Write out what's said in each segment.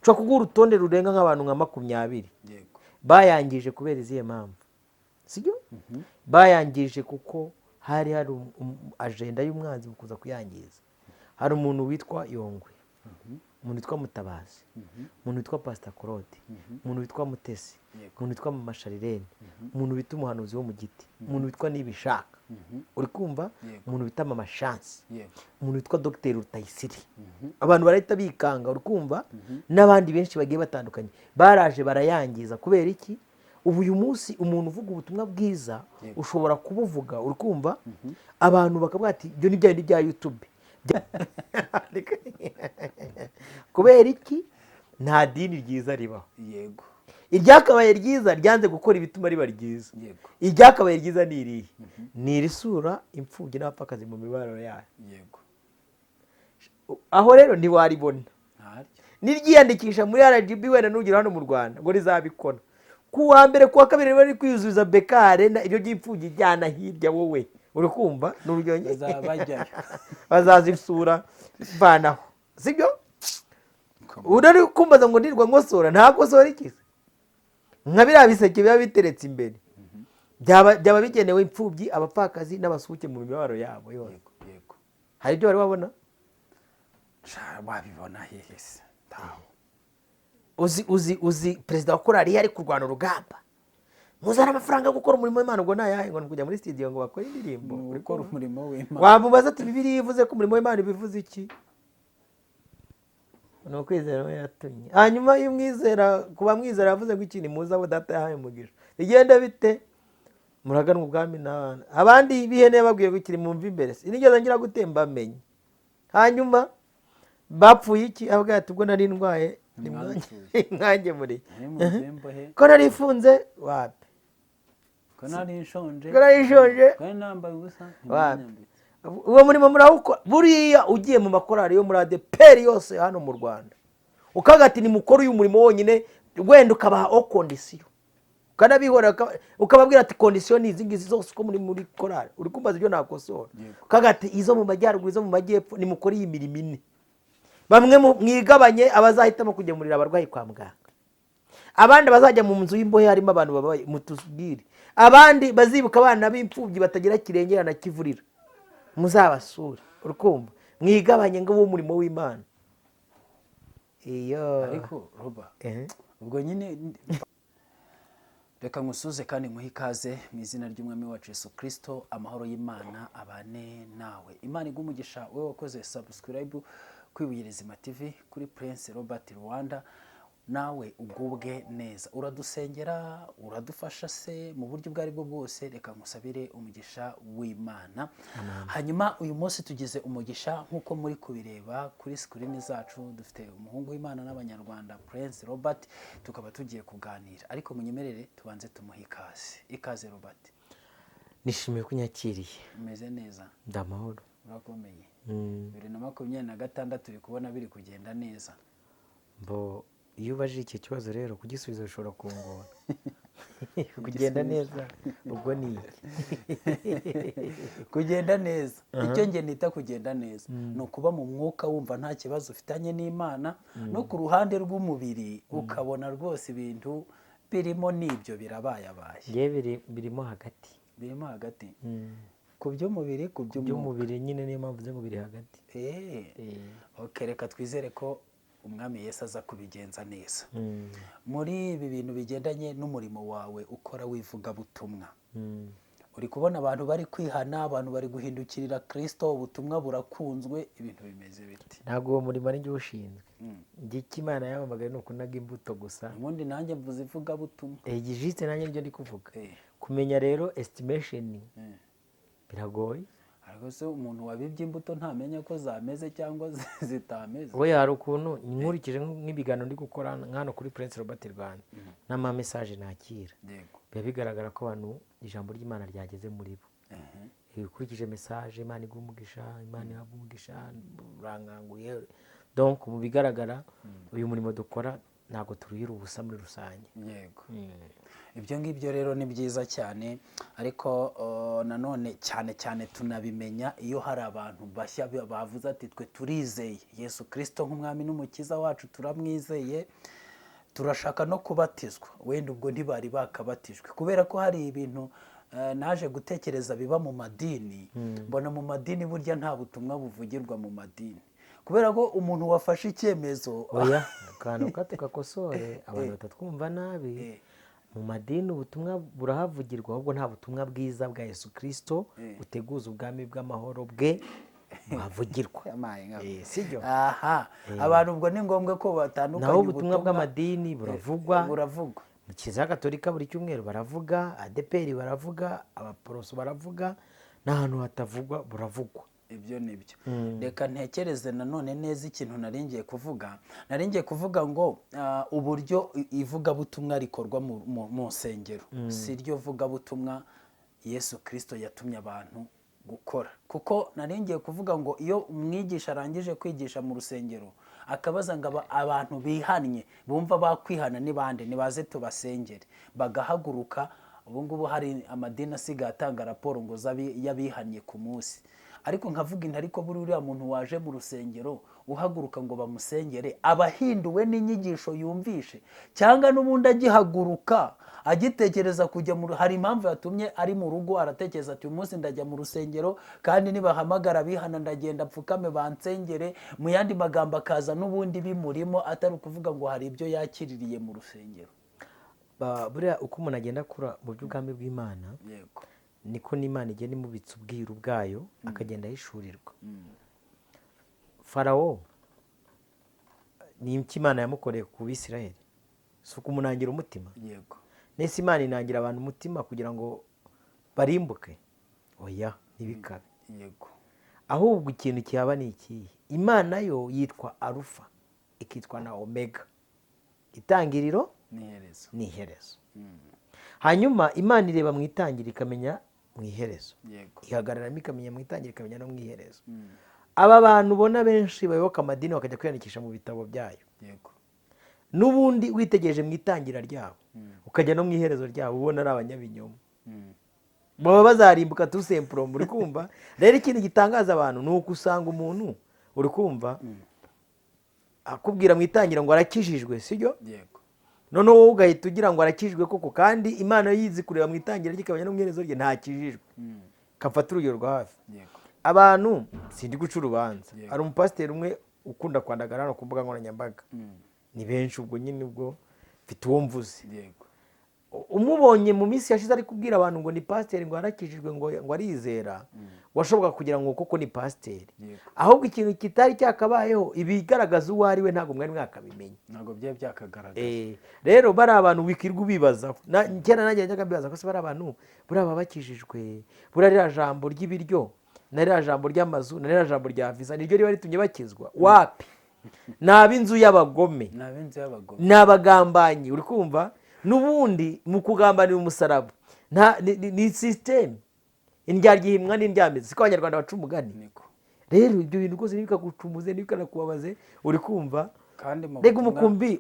Nshobora kuguha urutonde rurenga nk'abantu nka 20 bayangije kubera izihe mpamvu? Sibyo, bayangije kuko hari agenda y'umwanzi mu kuza kuyangiza. Hari umuntu witwa Yongwe, umuntu witwa Mutabazi, umuntu witwa Pasita Claude, umuntu witwa Mutesi, umuntu witwa Mama Sharirene, umuntu wita umuhanuzi wo mu giti, umuntu witwa Nibishaka, uri kumva, umuntu wita Mama Chance, umuntu witwa Dogiteri Rutayisire. Abantu barahita bikanga, uri kumva, n'abandi benshi bagiye batandukanye baraje barayangiza. Kubera iki? Ubu uyu munsi umuntu uvuga ubutumwa bwiza ushobora kubuvuga, uri kumva, abantu bakavuga ati ibyo ni bya bindi bya YouTube. Kubera iki? Nta dini ryiza ribaho. Iryakabaye ryiza ryanze gukora ibituma riba ryiza. Iryakabaye ryiza ni irihe? Ni irisura imfubyi n'abapfakazi mu mibabaro yayo. Aho rero ntiwaribona. Ntaryo. Niryiyandikisha muri RGB, wenda nugera hano mu Rwanda ngo rizabikora ku wa mbere, ku wa kabiri bari kwiyuzuza BK Arena, ibyo by'imfubyi ijyana hirya. Wowe uri kumva, ni urugero. Bazaba bajyayo. Bazazisura vanaho, sibyo? Urari kumbaza ngo ndirwa nkosora, ntakosora iki se? Nka biriya biseke biba biteretse imbere byaba bigenewe imfubyi, abapfakazi n'abasuhuke mu mibabaro yabo yose. yego yego Hari ibyo wari wabona? Sha, wabibona hehe se? Ntaho. Uzi perezida wa korali ari kurwana urugamba, muzana amafaranga yo gukora umurimo w'Imana, ubwo ntayahe? Ngo ni kujya muri studio ngo bakore indirimbo. Ni Uri gukora kumva? umurimo w'Imana. Wamubaza ati Bibiliya ivuze ko umurimo w'Imana bivuze iki? Ni ukwizera we yatumye. Hanyuma iyo umwizera, kuba mwizera yavuze ngo iki? Ni muze abo Data yahaye umugisha, bigenda bite? Muraganwa ubwami n'abana. Abandi b'ihene yababwiye ngo ikiri mumva imbere, sinigeze ngira gutemba amenye. Hanyuma bapfuye iki? Avuga ati ubwo nari ndwaye Ntimwansuye. mwangemuriye. Nari mu nzu y'imbohe. Ko nari ifunze, wapi. Ko nari nshonje. Ko nari nshonje. Ko nari nambaye ubusa. Wapi. Ntimwanyambitse. Uwo murimo murawukora. Buriya ugiye mu makorali yo muri ADEPR yose hano mu Rwanda, ukavuga ati nimukore uyu murimo wonyine, wenda ukabaha o condition, ukanabihora, ukababwira ati condition ni izi ngizi zose uko muri korali. Uri kumbaza ibyo nakosora? Yego. Ukavuga ati izo mu majyaruguru, izo mu majyepfo, nimukore iyi mirimo ine. Bamwe mwigabanye, abazahitamo kugemurira abarwayi kwa muganga, abandi bazajya mu nzu y'imbohe harimo abantu babaye mutubwire, abandi bazibuka abana b'imfubyi batagira kirengera na kivurira muzabasure. Urukumva, mwigabanye ngo ube umurimo w'Imana iyo. Ariko roba ubwo nyine reka nkusuze kandi nkuhe ikaze mu izina ry'Umwami wacu Yesu Kirisito. Amahoro y'Imana abane nawe. Imana iguhe umugisha wowe wakoze subscribe kuri Ibuye TV, kuri Prince Robert Rwanda. Nawe ugubwe neza, uradusengera, uradufasha se mu buryo ubwo ari bwo bwose. Reka nkusabire umugisha w'Imana. Hanyuma uyu munsi tugize umugisha, nk'uko muri kubireba kuri screen zacu, dufite umuhungu w'Imana n'Abanyarwanda, Prince Robert, tukaba tugiye kuganira. Ariko munyemerere tubanze tumuhe ikaze. Ikaze, Robert. Nishimiye ko unyakiriye. Umeze neza? Ndamahoro. Urakomeye? 2026 uri kubona biri kugenda neza? Mbo iyo ubajije icyo kibazo rero, kugisubiza bishobora kungora. Kugenda neza ubwo ni iki? Kugenda neza, icyo nge nita kugenda neza ni ukuba mu mwuka wumva nta kibazo ufitanye n'Imana, no ku ruhande rw'umubiri ukabona rwose ibintu birimo n'ibyo birabayabaye. Ngewe birimo hagati. Birimo hagati ku by'umubiri, ku by'umwuka? By'umubiri nyine, niyo mpamvu nzi ngo biri hagati. Ok, reka twizere ko Umwami Yesu aza kubigenza neza muri ibi bintu bigendanye n'umurimo wawe ukora w'ivugabutumwa. Uri kubona abantu bari kwihana, abantu bari guhindukirira Kirisito, ubutumwa burakunzwe, ibintu bimeze biti? Ntabwo uwo murimo ari njye uwushinzwe. Njye icyo Imana yampamagaye ni ukunaga imbuto gusa. Ubundi nanjye mvuze ivugabutumwa. Juste nanjye nibyo ndi kuvuga. Kumenya rero estimation biragoye. Ariko se umuntu wabibye imbuto ntamenya ko zameze cyangwa zitameze? We hari ukuntu nkurikije nk'ibiganiro ndi gukora nk'hano kuri Prince Robert Rwanda n'ama message nakira, biba bigaragara ko abantu ijambo ry'Imana ryageze muri bo. Ukurikije message, Imana iguha umugisha, Imana ihabwa umugisha, urankanguye. Donc mu bigaragara uyu murimo dukora Ntabwo turuhira ubusa muri rusange. Yego, ibyo ngibyo rero ni byiza cyane, ariko nanone cyane cyane tunabimenya iyo hari abantu bashya bavuze ati twe turizeye Yesu Kirisito nk'umwami n'umukiza wacu, turamwizeye, turashaka no kubatizwa. Wenda ubwo ntibari bakabatijwe, kubera ko hari ibintu naje gutekereza biba mu madini. Mbona mu madini burya nta butumwa buvugirwa mu madini, kubera ko umuntu wafashe icyemezo. Oya, akantu gato gakosore abantu batatwumva nabi. Mu madini ubutumwa burahavugirwa, ahubwo nta butumwa bwiza bwa Yesu Kirisito buteguza ubwami bw'amahoro bwe buhavugirwa. Sibyo? Aha abantu ubwo ni ngombwa ko batandukanye. Naho ubutumwa bw'amadini buravugwa. Buravugwa. Mu Kiliziya Gatolika buri cyumweru baravuga, ADEPR baravuga, abaporoso baravuga, n'ahantu hatavugwa buravugwa. Ibyo ni byo. Reka ntekereze nanone neza ikintu naringiye kuvuga. Naringiye kuvuga ngo uburyo ivugabutumwa rikorwa mu nsengero si ryo vugabutumwa Yesu Kirisito yatumye abantu gukora. Kuko naringiye kuvuga ngo iyo umwigisha arangije kwigisha mu rusengero akabaza ngo abantu bihannye bumva bakwihana ni bande, nibaze tubasengere, bagahaguruka. Ubu ngubu hari amadini asigaye atanga raporo ngo y'abihannye ku munsi. Ariko nkavuga inti ariko buri uriya muntu waje mu rusengero uhaguruka ngo bamusengere abahinduwe n'inyigisho yumvishe, cyangwa n'ubundi agihaguruka agitekereza kujya mu, hari impamvu yatumye ari mu rugo aratekereza ati uyu munsi ndajya mu rusengero kandi nibahamagara abihana ndagenda pfukame bansengere. Mu yandi magambo akaza n'ubundi bimurimo, atari ukuvuga ngo hari ibyo yakiririye mu rusengero. Buriya uko umuntu agenda akura mu by'ubwami bw'Imana, yego, niko n'Imana igenda imubitsa ubwiru bwayo, akagenda ahishurirwa. Farawo ni iki Imana yamukoreye ku Bisirayeli? Si ukumunangira umutima? Yego. Nese Imana inangira abantu umutima kugira ngo barimbuke? Oya, ntibikabe. Yego. Ahubwo ikintu kihaba ni ikihe? Imana yo yitwa Alufa, ikitwa na Omega, itangiriro n'iherezo. N'iherezo. Hanyuma Imana ireba mu itangiriro ikamenya mu iherezo. Yego. Ihagararamo ikamenya mu itangiriro ikamenya no mu iherezo. Aba bantu ubona benshi bayoboka amadini bakajya kwiyandikisha mu bitabo byayo. Yego. N'ubundi witegereje mu itangira ryabo ukajya no mu iherezo ryabo ubona ari abanyabinyoma. Baba bazarimbuka tu sempro, uri kumva? Rero ikintu gitangaza abantu ni uko usanga umuntu, uri kumva, akubwira mu itangira ngo arakijijwe, sibyo? Yego. Noneho wowe ugahita ugira ngo arakijijwe koko, kandi Imana yizi kureba mu itangira rye ikamenya no mu iherezo rye ntakijijwe. Kafata urugero rwa hafi. Yego. Abantu sindi guca urubanza. Hari umupasiteri umwe ukunda kwandagara hano ku mbuga nkoranyambaga. Ni benshi ubwo nyine ubwo mfite uwo mvuze. Yego. Umubonye mu minsi yashize ari kubwira abantu ngo ni pasiteri, ngo arakijijwe, ngo arizera, washoboka kugira ngo koko ni pasiteri. Ahubwo ikintu kitari cyakabayeho ibigaragaza uwo ari we ntabwo mwari mwakabimenya. Ntabwo byari byakagaragaye. Rero bari abantu wikirwa ubibazaho. Kera nanjye najyaga mbibaza ko se bari abantu buriya baba bakijijwe, buriya ririya jambo ry'ibiryo na ririya jambo ry'amazu na ririya jambo rya visa niryo riba ritumye bakizwa? Wapi, ni ab'inzu y'abagome, ni ab'inzu y'abagome, ni abagambanyi. Uri kumva? N'ubundi mu kugambanira umusaraba ni sisiteme indyarya n'indyamizi, siko Abanyarwanda baca umugani. Rero ibyo bintu rwose ntibikagucumuze, ntibikanakubabaze, uri kumva? Kandi rega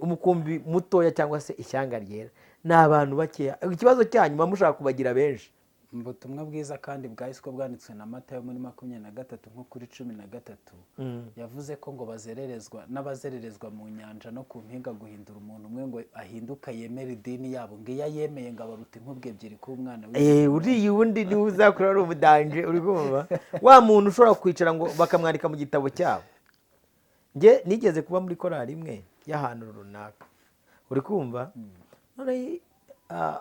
umukumbi mutoya cyangwa se ishyanga ryera ni abantu bakeya. Ikibazo cyanyu muba mushaka kubagira benshi. Mu butumwa bwiza kandi bwahiswe bwanditswe na Matayo muri 23 nko kuri 13, yavuze ko ngo bazererezwa n'abazererezwa mu nyanja no ku mpinga guhindura umuntu umwe ngo ahinduka yemere idini yabo, ngo iyo yemeye ngo abaruta inkubwe ebyiri k'umwana we. Uriya ubundi niwe uzakura ari umudanje, uri kumva? Wa muntu ushobora kwicara ngo bakamwandika mu gitabo cyabo. Nge nigeze kuba muri korali imwe y'ahantu runaka, uri kumva? None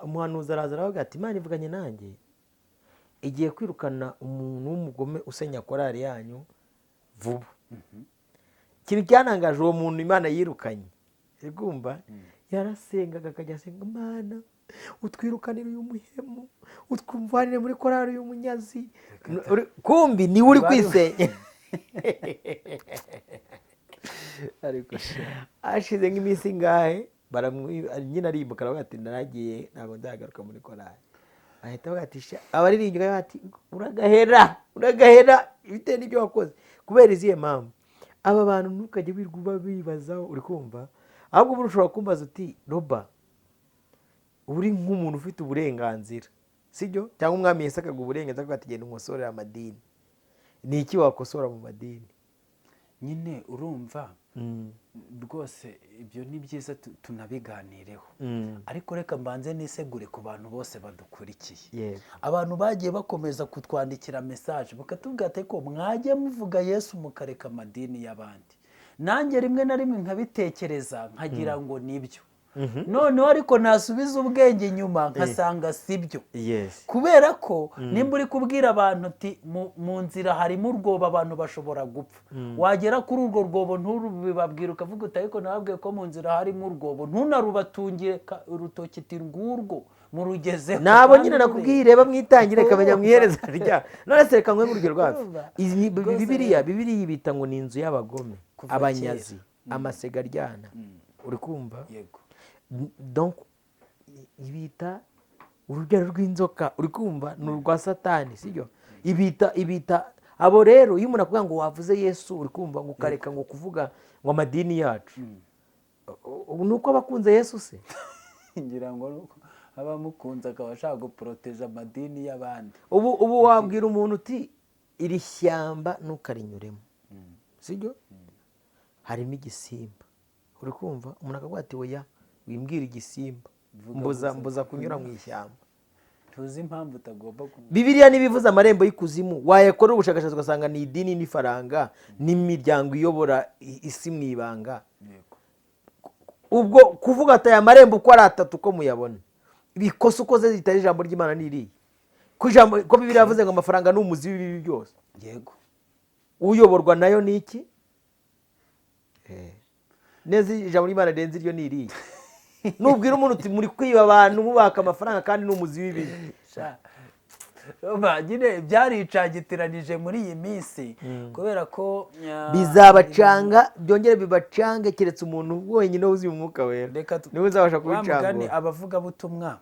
umuhanuzi araza aravuga ati Imana ivuganye nanjye igiye kwirukana umuntu w'umugome usenya korali yanyu vuba. Ikintu cyanangaje uwo muntu Imana yirukanye, uri kumva? Yarasengaga akajya asenga, Imana utwirukanire uyu muhemu, utwumvanire muri korali uyu munyazi. Kumbi niwe uri kwisenya. Ashize nk'iminsi ingahe nyine arimbuka aravuga ati naragiye ntabwo nzagaruka muri korali. Ahita avuga ati abaririmbyi bati uragahera, uragahera bitewe n'ibyo wakoze. Kubera izihe mpamvu? Aba bantu ntukajye wirirwa ubabibazaho, uri kumva? Ahubwo ubu ushobora kumbaza uti Roba, uri nk'umuntu ufite uburenganzira, sibyo? Cyangwa umwami Yesu akaguha uburenganzira akavuga ati genda unkosorere amadini, ni iki wakosora mu madini? Nyine urumva rwose ibyo ni byiza, tunabiganireho, ariko reka mbanze nisegure ku bantu bose badukurikiye. Abantu bagiye bakomeza kutwandikira message bakatubwira ati ko mwajya muvuga Yesu mukareka amadini y'abandi. Nanjye rimwe na rimwe nkabitekereza nkagira ngo nibyo, noneho ariko nasubiza ubwenge inyuma nkasanga sibyo. Kubera ko nimba uri kubwira abantu uti mu nzira harimo urwobo abantu bashobora gupfa, wagera kuri urwo rwobo nturubibabwira ukavuga uti ariko nababwiye ko mu nzira harimo urwobo, ntunarubatungire urutoki uti ngurwo murugezeho. Nabo nyine nakubwiye reba mwitangire kamenya mwihereza rya. None se reka nkwe urugero rwacu. Bibiliya bita ngo ni inzu y'abagome, abanyazi, amasega aryana. Uri kumva? Yego. Donc ibita urubyaro rw'inzoka, uri kumva, ni urwa Satani, sibyo? Ibita abo rero iyo umuntu akuvuga ngo wavuze Yesu, uri kumva, ngo ukareka ngo kuvuga ngo amadini yacu, nuko abakunze Yesu se? Ngira ngo abamukunze akaba ashaka guproteja amadini y'abandi. Ubu wabwira umuntu uti iri shyamba ntukarinyuremo, sibyo? Harimo igisimba, uri kumva, umuntu akavuga ati oya wimbwira igisimba, mbuza kunyura mu ishyamba. Tuzi impamvu utagomba. Bibiliya nibivuze amarembo y'ikuzimu, wayakora ubushakashatsi ugasanga ni idini n'ifaranga n'imiryango iyobora isi mu ibanga. Ubwo kuvuga ati aya marembo uko ari atatu uko muyabona, bikosa ukoze zitari ijambo ry'Imana n'iriya. Ko Bibiliya yavuze ngo amafaranga ni umuzi w'ibibi byose. Yego. Uyoborwa nayo ni iki? Neza ijambo ry'Imana rirenze iryo ni iriya. Nubwira umuntu uti muri kwiba abantu mubaka amafaranga kandi ni umuzi w'ibibi. Nyine byaricagitiranije muri iyi minsi kubera ko bizabacanga, byongere bibacange, keretse umuntu wenyine wuzuye umwuka wera niwe uzabasha kubicangura. Abavugabutumwa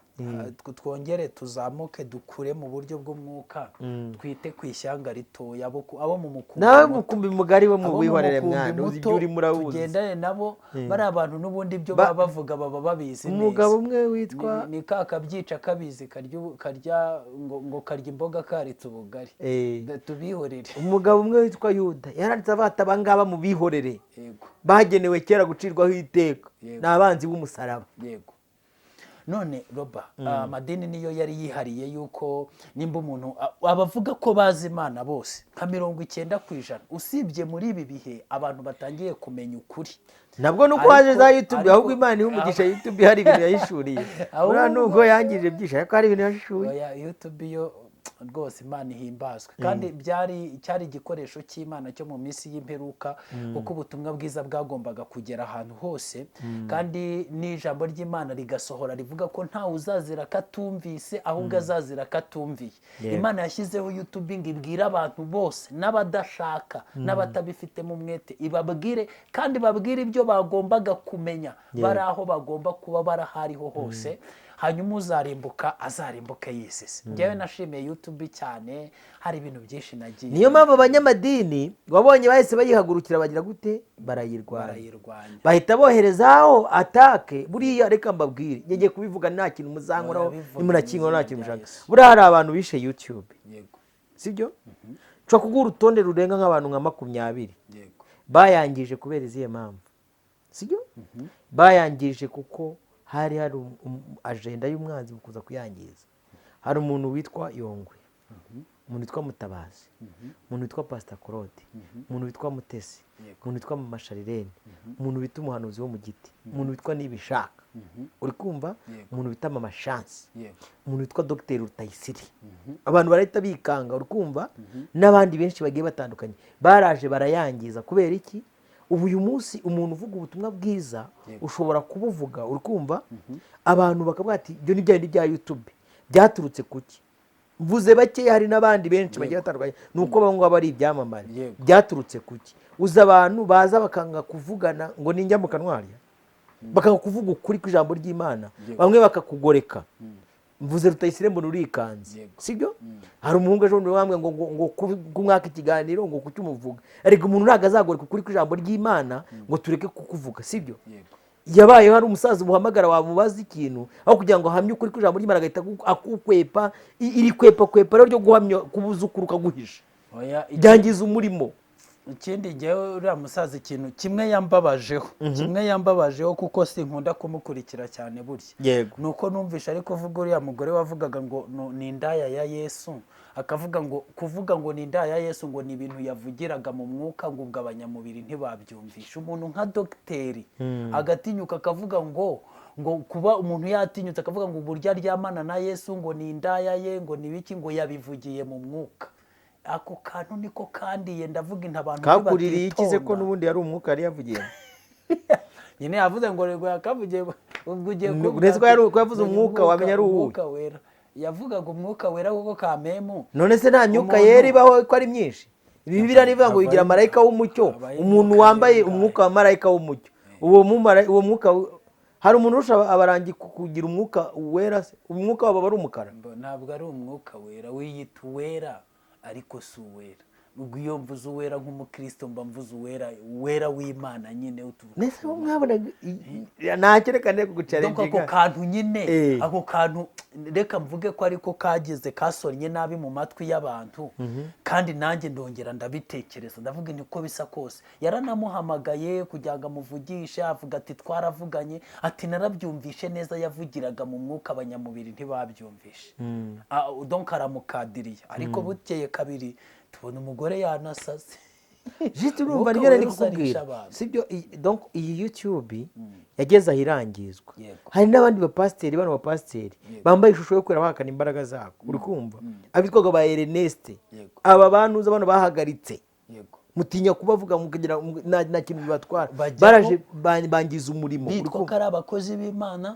twongere tuzamuke dukure mu buryo bw'umwuka, twite ku ishyanga ritoya, abo mu mukumbi nawe mukumbi mugari wo mu wihorere mwana, uzi ibyo urimo urabuzi, tugendane nabo. Bari abantu n'ubundi ibyo baba bavuga baba babizi neza. Umugabo umwe witwa ni kakabyica kabizi karya ngo karya imboga karitse ubugari, tubihorere. Umugabo umwe witwa Yuda yaranditse abata abangaba mu bihorere bagenewe kera gucirwaho iteka, ni abanzi b'umusaraba. Yego. None Roba, amadini niyo yari yihariye yuko nimba umuntu abavuga ko bazi Imana bose nka 90%, usibye muri ibi bihe abantu batangiye kumenya ukuri. Nabwo nuko haje za YouTube, ahubwo Imana ihumugisha YouTube hari ibintu yahishuriye. Ura nubwo yangije byinshi ariko hari ibintu yahishuye. Oya, YouTube yo rwose Imana ihimbazwe. Kandi cyari igikoresho cy'Imana cyo mu minsi y'imperuka, kuko ubutumwa bwiza bwagombaga kugera ahantu hose, kandi n'ijambo ry'Imana rigasohora rivuga ko nta uzazira katumvise ahubwo azazira katumviye. Imana yashyizeho YouTube ngo ibwire abantu bose n'abadashaka n'abatabifitemo umwete, ibabwire kandi babwire ibyo bagombaga kumenya, bari aho bagomba kuba barahariho hose. Hanyuma uzarimbuka azarimbuke yisese. Njyewe nashimiye YouTube cyane, hari ibintu byinshi nagiye. Niyo mpamvu abanyamadini wabonye bahise bayihagurukira bagira gute, barayirwanya, bahita boherezaho atake. Buriya reka mbabwire, ngiye kubivuga nta kintu muzankoraho, nimunakinkora nta kintu mushaka. Buriya hari abantu bishe YouTube, sibyo? Nshobora kuguha urutonde rurenga nk'abantu nka 20 bayangije kubera izihe mpamvu, sibyo? Bayangije kuko hari agenda y'umwanzi mu kuza kuyangiza. Hari umuntu witwa Yongwe, umuntu witwa Mutabazi, umuntu witwa Pastor Claude, umuntu witwa Mutesi, umuntu witwa Mama Sharirene, umuntu witwa umuhanuzi wo mu giti, umuntu witwa Nibishaka, uri kumva, umuntu witwa Mama Chance, umuntu witwa Dr. Rutayisire. Abantu barahita bikanga, uri kumva, n'abandi benshi bagiye batandukanye baraje barayangiza. Kubera iki? Ubu uyu munsi umuntu uvuga ubutumwa bwiza ushobora kubuvuga, uri kumva, abantu bakavuga ati ibyo ni bya bya YouTube byaturutse kuki? Mvuze bake, hari n'abandi benshi bagiye batandukanye, nuko bamwe baba ari ibyamamare. Byaturutse kuki? Uza abantu baza bakanga kuvugana ngo ninjya mu kanwarya, bakanga kuvuga ukuri kw'ijambo ry'Imana, bamwe bakakugoreka. Mvuze Rutayisire mbona urikanze, sibyo? Hari umuhungu ejo bundi wambwe ngo ngo kumwaka ikiganiro ngo kucyumuvuga, ariko umuntu ntabwo azagoreka ukuri kw'ijambo ry'Imana ngo tureke kukuvuga, sibyo? Yabayeho hari umusaza ubuhamagara wamubaza ikintu aho kugira ngo ahamye ukuri kw'ijambo ry'Imana agahita akukwepa. Iri kwepa kwepa rero ryo guhamya kubuzukuru ukaguhisha byangiza umurimo. Ikindi ngewe uriya musaza ikintu kimwe yambabajeho kuko sinkunda kumukurikira cyane burya, nuko numvisha ariko uvuga uriya mugore wavugaga ngo ni indaya ya Yesu, akavuga ngo kuvuga ngo ni indaya ya Yesu ngo ni ibintu yavugiraga mu mwuka ngo ubwo abanyamubiri ntibabyumvisha. Umuntu nka dogiteri agatinyuka akavuga ngo kuba umuntu yatinyutse akavuga ngo uburyo aryamana na Yesu ngo ni indaya ye ngo ni biki ngo yabivugiye mu mwuka. Ako kantu niko kandiye ndavuga inta abantu kakuririye ikize ko nubundi yari umwuka yari yavugiye. Nyine yavuze ngo rego yakavugiye ubwo ugiye ko yari ko yavuze umwuka wamenya ari umwuka wera. Yavugaga umwuka wera kuko kamemu. None se nta myuka yera ibaho ko ari myinshi? Bibiliya nivuga ngo yigira marayika w'umucyo, umuntu wambaye umwuka wa marayika w'umucyo. Uwo mwuka hari umuntu urusha abarangi kugira umwuka wera? Umwuka wabo ari umukara. Ntabwo ari umwuka wera wiyita uwera ariko si uwera. Ubwo iyo mvuze uwera nk'umukristo mba mvuze uwera wera w'Imana nyine uturuka. Nese mwabona nakerekane kugucarenga ako kantu nyine, ako kantu reka mvuge ko ariko kageze kasonnye nabi mu matwi y'abantu. Kandi nanjye ndongera ndabitekereza ndavuga niko bisa kose. Yaranamuhamagaye kugira ngo amuvugishe avuga ati twaravuganye, ati narabyumvishe neza yavugiraga mu mwuka abanyamubiri ntibabyumvishe. Donc aramukadiriye ariko bukeye kabiri tubona umugore yanasaze. Jiti urumva ryo nari kukubwira sibyo? Donc iyi YouTube yageze ahirangizwa. Hari n'abandi bapasiteri bano bapasiteri bambaye ishusho yo kwera bahakana imbaraga zabo, uri kumva abitwaga ba Ernest, aba bantu bano bahagaritse mutinya kubavuga mukagira nta kintu bibatwara, baraje bangiza umurimo. Bitwa ko ari abakozi b'Imana,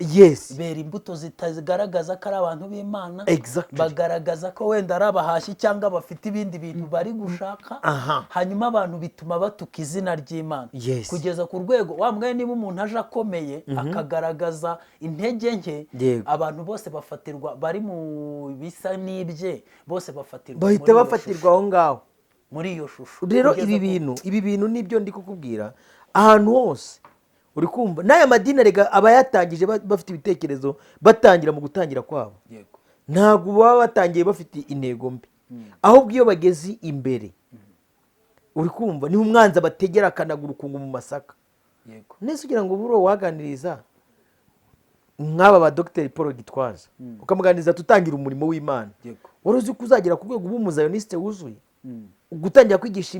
bera imbuto zitagaragaza ko ari abantu b'Imana, bagaragaza ko wenda ari abahashyi cyangwa bafite ibindi bintu bari gushaka. Hanyuma abantu bituma batuka izina ry'Imana kugeza ku rwego wa mwe niba umuntu aje akomeye akagaragaza intege nke, abantu bose bafatirwa bari mu bisa n'ibye, bose bafatirwa bahita bafatirwa aho ngaho muri iyo shusho. Rero ibi bintu nibyo ndi kukubwira ahantu hose uri kumva n'aya madini rega abayatangije bafite ibitekerezo batangira mu gutangira kwabo, ntabwo baba batangiye bafite intego mbi, ahubwo iyo bageze imbere uri kumva niho umwanzi abategera akanagura ukungu mu masaka. Nese ugira ngo buro waganiriza nk'aba ba Dr Paul Gitwaza ukamuganiriza tutangira umurimo w'Imana, wari uzi ko uzagera ku rwego rw'umuzayoniste wuzuye gutangira kwigisha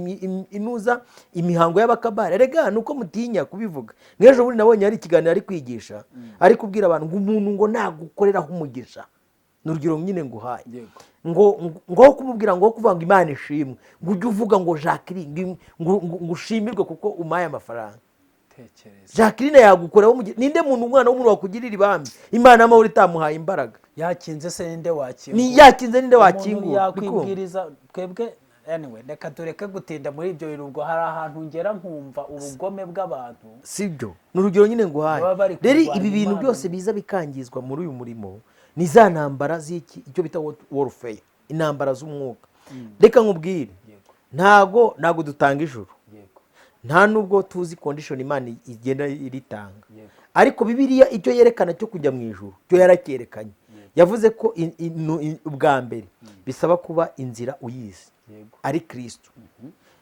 inuza imihango y'abakabari. Rega nuko mutinya kubivuga. N'ejo bundi nabonye hari ikiganiro ari kwigisha ari kubwira abantu ngo umuntu ngo nagukoreraho umugisha, n'urugero nyine nguhaye, ngo kumubwira ngo kuvuga ngo Imana ishimwe, ngo ujye uvuga ngo Jacqueline ngo ushimirwe kuko umaye amafaranga. Jacqueline yagukoraho umugisha. Ninde muntu umwana w'umuntu wakugirira ibambi Imana amahoro itamuhaye imbaraga? Yakinze se ninde wakingura? Ni yakinze ninde wakingura? Yakwibwiriza twebwe. Anyway, reka tureke gutinda muri ibyo bintu. Ubwo hari ahantu ngera nkumva ubugome bw'abantu, sibyo? Ni urugero nyine nguhaye. Rero ibi bintu byose biza bikangizwa muri uyu murimo ni za ntambara z'iki icyo bita warfare, intambara z'umwuka. Reka nkubwire, ntago dutanga ijuru, nta nubwo tuzi condition Imana igenda iritanga, ariko Bibiliya icyo yerekana cyo kujya mu ijuru cyo yarakerekanye. Yavuze ko ubwa mbere bisaba kuba inzira uyizi ari Kristo.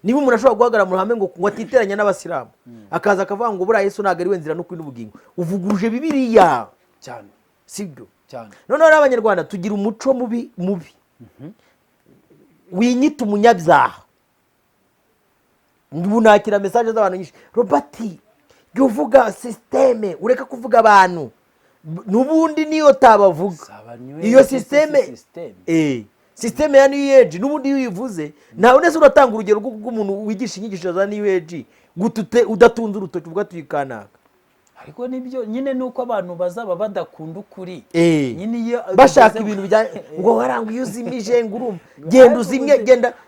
Niba umuntu ashobora guhagarara mu ruhame ngo atiteranya n'abasilamu akaza akavuga ngo buriya Yesu ntabwo ari we nzira n'ukuri n'ubugingo, uvuguruje Bibiliya cyane, sibyo? Noneho rero Abanyarwanda tugira umuco mubi winyita umunyabyaha. Ndunakira message z'abantu nyinshi, Robert jya uvuga systeme ureka kuvuga abantu, nubundi niyo tabavuga iyo systeme systeme ya New Age nubundi iyo uyivuze ntawe nese uratanga urugero rw'umuntu wigisha inyigisho za New Age gutute udatunze urutoki ubwo tuyikanaka. Ariko nibyo nyine nuko abantu bazaba badakunda ukuri, nyine iyo bashaka ibintu bya ngo waranga iyo uzimije ngo urumva genda uzimye,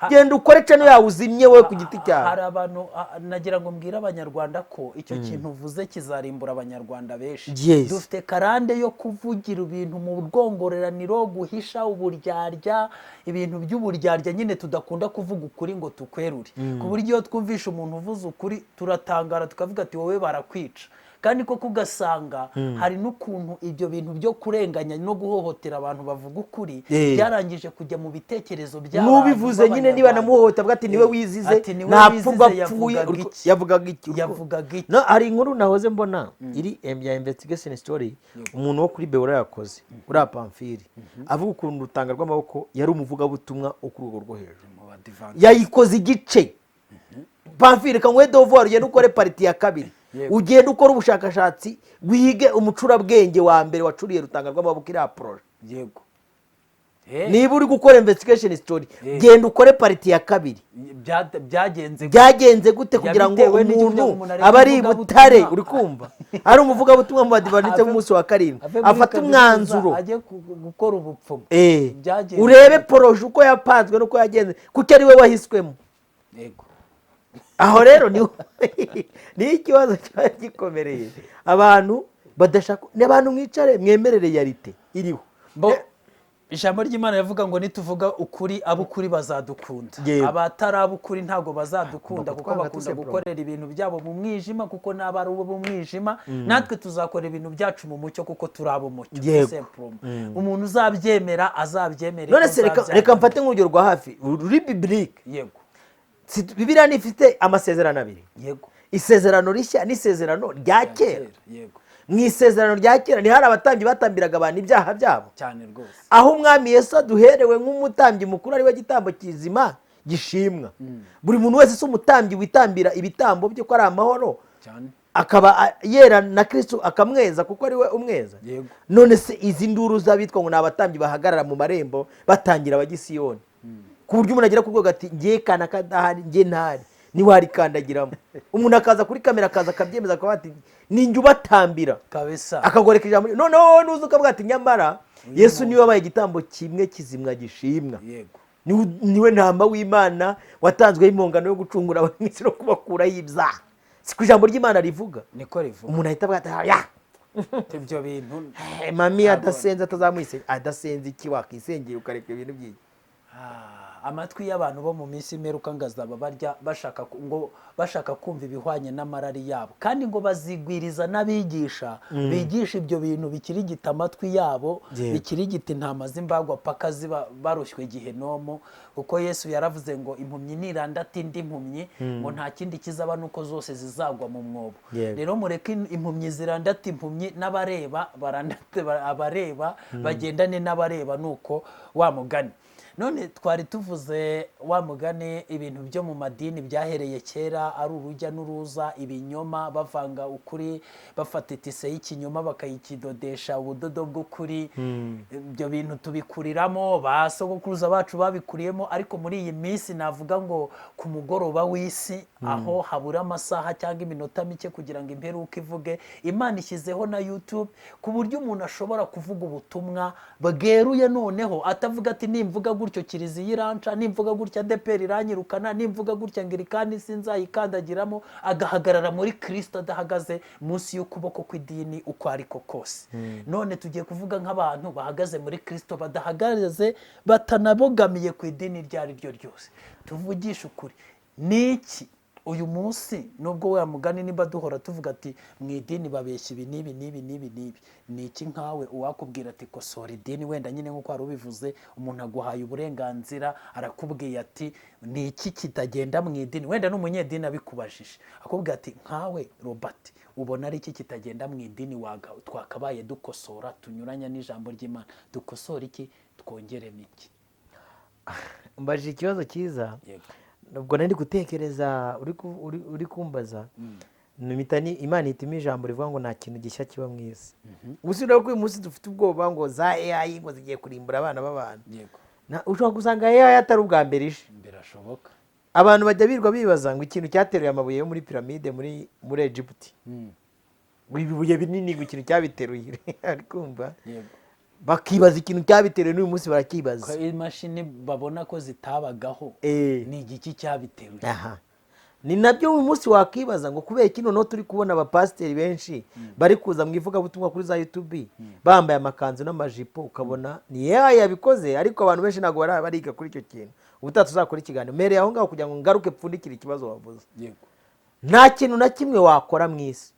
genda ukore channel yawe uzimye wowe ku giti cyawe. Hari abantu nagira ngo mbwire Abanyarwanda ko icyo kintu uvuze kizarimbura Abanyarwanda benshi. Dufite karande yo kuvugira ibintu mu rwongoreraniro, guhisha uburyarya, ibintu by'uburyarya nyine tudakunda kuvuga ukuri ngo tukwerure, ku buryo iyo twumvisha umuntu uvuze ukuri turatangara tukavuga ati wowe barakwica. Kandi koko ugasanga hari n'ukuntu ibyo bintu byo kurenganya no guhohotera abantu bavuga ukuri byarangije kujya mu bitekerezo by'abantu N'ubivuze nyine niba b'Abanyarwanda. namuhohotera, avuga ati niwe wizize, Ati niwe ntapfa ubwo wizize, apfuye. yavugaga iki? Yavugaga iki? Yavugaga iki? No, hari inkuru nahoze mbona iri ya investigation story, umuntu wo kuri Beora yakoze, uriya Pamphile, avuga ukuntu Rutanga rw'Amaboko yari umuvugabutumwa wo ku rwego rwo hejuru. Mu Badivantiste. Yayikoze igice. Pamphile, kanguhe devoir, ugende ukore part ya kabiri. Ugende ukore ubushakashatsi, wige umucurabwenge wa mbere wacuriye Rutanga rw'Amaboko iriya projet. Niba uri gukora investigation story, genda ukore part ya kabiri. Byagenze gute? Byagenze gute kugira ngo Yabitewe n'iki umuntu kugira ngo umuntu areke aba ari i ivugabutumwa? Butare, uri kumva, ari umuvugabutumwa mu Badivantiste b'umunsi wa karindwi, Ave muri afate kaminuza, umwanzuro ajye gukora ubupfumu? Byagenze Urebe gute? projet uko yapanzwe n'uko yagenze, kuko ari we wahiswemo. Aho rero niho niho ikibazo cyaba gikomereye. Abantu badashaka ni abantu mwicare mwemere réalité iriho. Bo ijambo ry'Imana rivuga ngo nituvuga ukuri, ab'ukuri bazadukunda. Abatari ab'ukuri ntabwo bazadukunda, kuko Twanga bakunda tuse bro. gukorera ibintu byabo mu mwijima, kuko n'aba ari abo mu mwijima. Natwe tuzakora ibintu byacu mu mucyo, kuko turi ab'umucyo. Simple. Umuntu uzabyemera azabyemere, None se reka uzabyanga. reka mfate nk'urugero rwa hafi ruri biblique. Bibiliya ntifite amasezerano abiri? Yego. Isezerano rishya n'isezerano rya kera. Yego. Mu isezerano rya kera ntihari abatambyi batambiraga abantu ibyaha byabo? Cyane rwose. Aho Umwami Yesu aduherewe nk'umutambyi mukuru, ari we gitambo kizima gishimwa, buri muntu wese si umutambyi witambira ibitambo bye ko ari amahoro? Cyane. Akaba yera na Kristo akamweza, kuko ari we umweza. None se izi nduru z'abitwa ngo ni abatambyi bahagarara mu marembo batangira abagisiyoni, ku buryo umuntu agera ku rwego ati ngiye kana kadahari, ngiye ntari, ntiwarikandagiramo, umuntu akaza kuri kamera, akaza akabyemeza, akavuga ati ninjye ubatambira, akagoreka ijambo, noneho wowe nuza ukavuga ati nyamara Yesu niwe wabaye igitambo kimwe kizimwa gishimwa, niwe ntama w'Imana watanzweho impongano yo gucungura abari mu isi no kubakuraho ibyaha, si ku ijambo ry'Imana rivuga? Niko rivuga. Umuntu ahita avuga ati ya Ibyo bintu mami adasenze atazamuhisenge, adasenze iki? Wakisengera ukareka ibintu byinshi. Ah, amatwi y'abantu bo mu minsi y'imperuka ngo azaba barya bashaka ngo bashaka kumva ibihwanye n'amarari yabo, kandi ngo bazigwiriza n'abigisha bigisha ibyo bintu bikirigita amatwi yabo, bikirigita intama z'imbagwa paka ziba barushywe gihenomo, kuko Yesu yaravuze ngo impumyi nirandata indi mpumyi, ngo nta kindi kizaba nuko zose zizagwa mu mwobo. Rero mureke impumyi zirandata impumyi, n'abareba barandate abareba, bagendane n'abareba. Nuko wa mugani none twari tuvuze, wa mugani, ibintu byo mu madini byahereye kera ari urujya n'uruza, ibinyoma, bavanga ukuri, bafata itise y'ikinyoma bakayikidodesha ubudodo bw'ukuri. Ibyo bintu tubikuriramo, ba sogokuruza bacu babikuriyemo. Ariko muri iyi minsi navuga ngo ku mugoroba w'isi, aho habura amasaha cyangwa iminota mike kugira ngo imperuka ivuge, Imana ishyizeho na YouTube, ku buryo umuntu ashobora kuvuga ubutumwa bweruye, noneho atavuga ati nimvuga gutyo kiliziya iranca, nimvuga gutya ADEPR iranyirukana, nimvuga gutya ngirikani sinzayikandagiramo, agahagarara muri Kirisito adahagaze munsi y'ukuboko kw'idini uko ariko kose. None tugiye kuvuga nk'abantu bahagaze muri Kirisito, badahagaze, batanabogamiye ku idini iryo ari ryo ryose. Tuvugishe ukuri, ni iki uyu munsi, nubwo wa mugani nimba duhora tuvuga ati mu idini babeshya ibi n'ibi n'ibi n'ibi n'ibi, ni iki nkawe uwakubwira ati kosora idini, wenda nyine nk'uko wari ubivuze, umuntu aguhaye uburenganzira, arakubwiye ati ni iki kitagenda mu idini, wenda n'umunyedini abikubajije akubwira ati nkawe Robert, ubona ari iki kitagenda mu idini twakabaye dukosora, tunyuranya n'ijambo ry'Imana, dukosora iki, twongeremo iki? Mbajije ikibazo cyiza. Yego. Ubwo nari gutekereza uri kumbaza. Imana ihitamo ijambo rivuga ngo nta kintu gishya kiba mu isi. Ubu urabona ko uyu munsi dufite ubwoba ngo za AI ngo zigiye kurimbura abana b'abantu. Ushobora gusanga AI atari ubwa mbere ije. Birashoboka. Abantu bajya birirwa bibaza ngo ikintu cyateruye amabuye yo muri piramide muri Egiputi, ngo ibibuye binini, ngo ikintu cyabiteruye, ari kumva? Yego. Bakibaza ikintu cyabiteruye, n'uyu munsi barakibaza. Ko imashini babona ko zitabagaho, ni igiki cyabiteruye? Aha ni nabyo uyu munsi wakibaza ngo kubera iki noneho turi kubona abapasiteri benshi bari kuza mu ivugabutumwa kuri za YouTube bambaye amakanzu n'amajipo, ukabona ni AI yabikoze. Ariko abantu benshi ntabwo bariga kuri icyo kintu. Ubutaha tuzakora ikiganiro. Mpereye aho ngaho kugira ngo ngaruke pfundikire ikibazo wavuze. Nta kintu na kimwe wakora mu isi.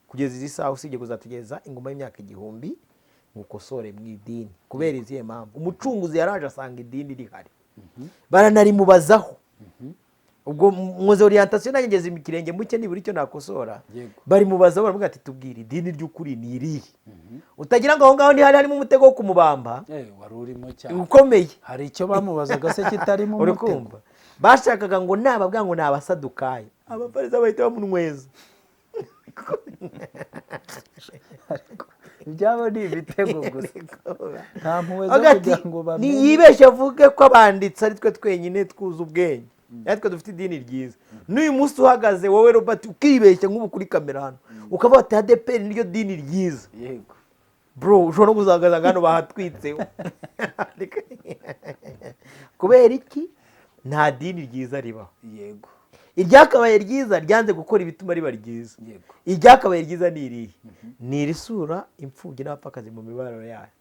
Kugeza izi saha, usibye kuzategereza ingoma y'imyaka 1000 ngo ukosore mu idini. Kubera izihe mpamvu? Umucunguzi yaraje asanga idini rihari, baranarimubazaho. Ubwo mwoze orientation, nanjye ngeze ikirenge muke, nibura icyo nakosora. Barimubazaho, baravuga ati: "Tubwire, idini ry'ukuri ni irihe?" Utagira ngo aho ngaho ntihari harimo umutego wo kumubamba. Wari urimo cyane. Ukomeye. Hari icyo bamubazaga se kitarimo Uri umutego? kumva, bashakaga ngo nababwira ngo ni Abasadukayo, Abafarisayo bahita bamunyweza. Ibyabo ni ibitego gusa, nta mpuhwe zo Avuga ati, kugira ngo bamenye. Niyibeshye avuge ko abanditsi ari twe twenyine twuze ubwenge, ari twe dufite idini ryiza. N'uyu munsi uhagaze wowe Robert, ukibeshya nk'ubu kuri kamera hano, ukavuga ati: "ADEPR niryo dini ryiza." Bro, ushobora no kuzahagaza hano bahatwitse. Kubera iki? Nta dini ryiza ribaho. Iryakabaye ryiza ryanze gukora ibituma riba ryiza. Iryakabaye ryiza ni irihe? Ni irisura imfubyi n'abapfakazi mu mibabaro yayo.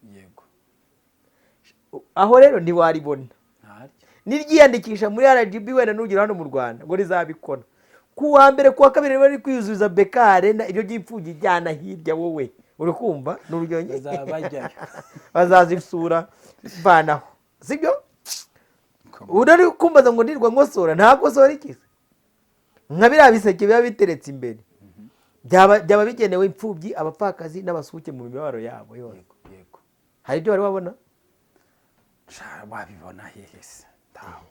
Aho rero ntiwaribona. Ntaryo. Niryiyandikisha muri RGB, wenda nugera hano mu Rwanda ngo rizabikora ku wa mbere, ku wa kabiri bari kwiyuzuza BK Arena, ibyo by'imfubyi ijyana hirya. Wowe uri kumva ni urugero nyine. Bazaba bajyayo. Bazazisura vanaho, sibyo? Uri kumbaza ngo ndirwa nkosora, ntakosora iki se? Nka biriya biseke biba biteretse imbere byaba bigenewe imfubyi, abapfakazi n'abasuke mu mibabaro yabo yose. yego yego Hari ibyo wari wabona? Sha, wabibona hehe se? Ntaho.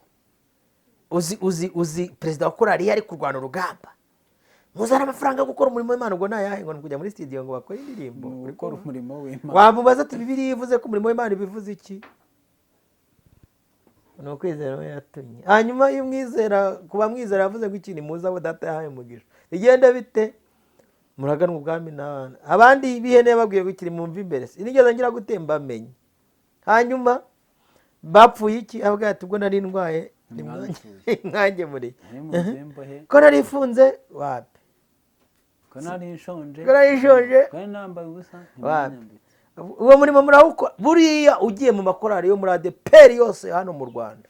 Uzi perezida wa korali iyo ari kurwana urugamba, muzana amafaranga yo gukora umurimo w'Imana, ubwo ntayahe? Ngo ni kujya muri studio ngo bakore indirimbo. Ni ugukora umurimo w'Imana. Wamubaza ati: "Bibiliya ivuze ko umurimo w'Imana bivuze iki?" Ni ukwizera we yatumye. Hanyuma iyo umwizera, kuba mwizera yavuze ngo iki? Ni muze abo Data yahaye umugisha, bigenda bite? Muraganwa ubwami n'abana. Abandi b'ihene yababwiye ngo ikiri mumva imbere, sinigeze ngira gutemba amenye. Hanyuma bapfuye iki? Avuga ati: "Ubwo nari ndwaye mwangemuriye." Nari mu nzu y'imbohe. Ko nari ifunze, wapi. Ko nari nshonje. Ko nari nshonje. Ko nari nambaye ubusa. Wapi. Ntimwanyambitse. Uwo murimo murawukora. Buriya ugiye mu makorali yo muri ADEPR yose hano mu Rwanda,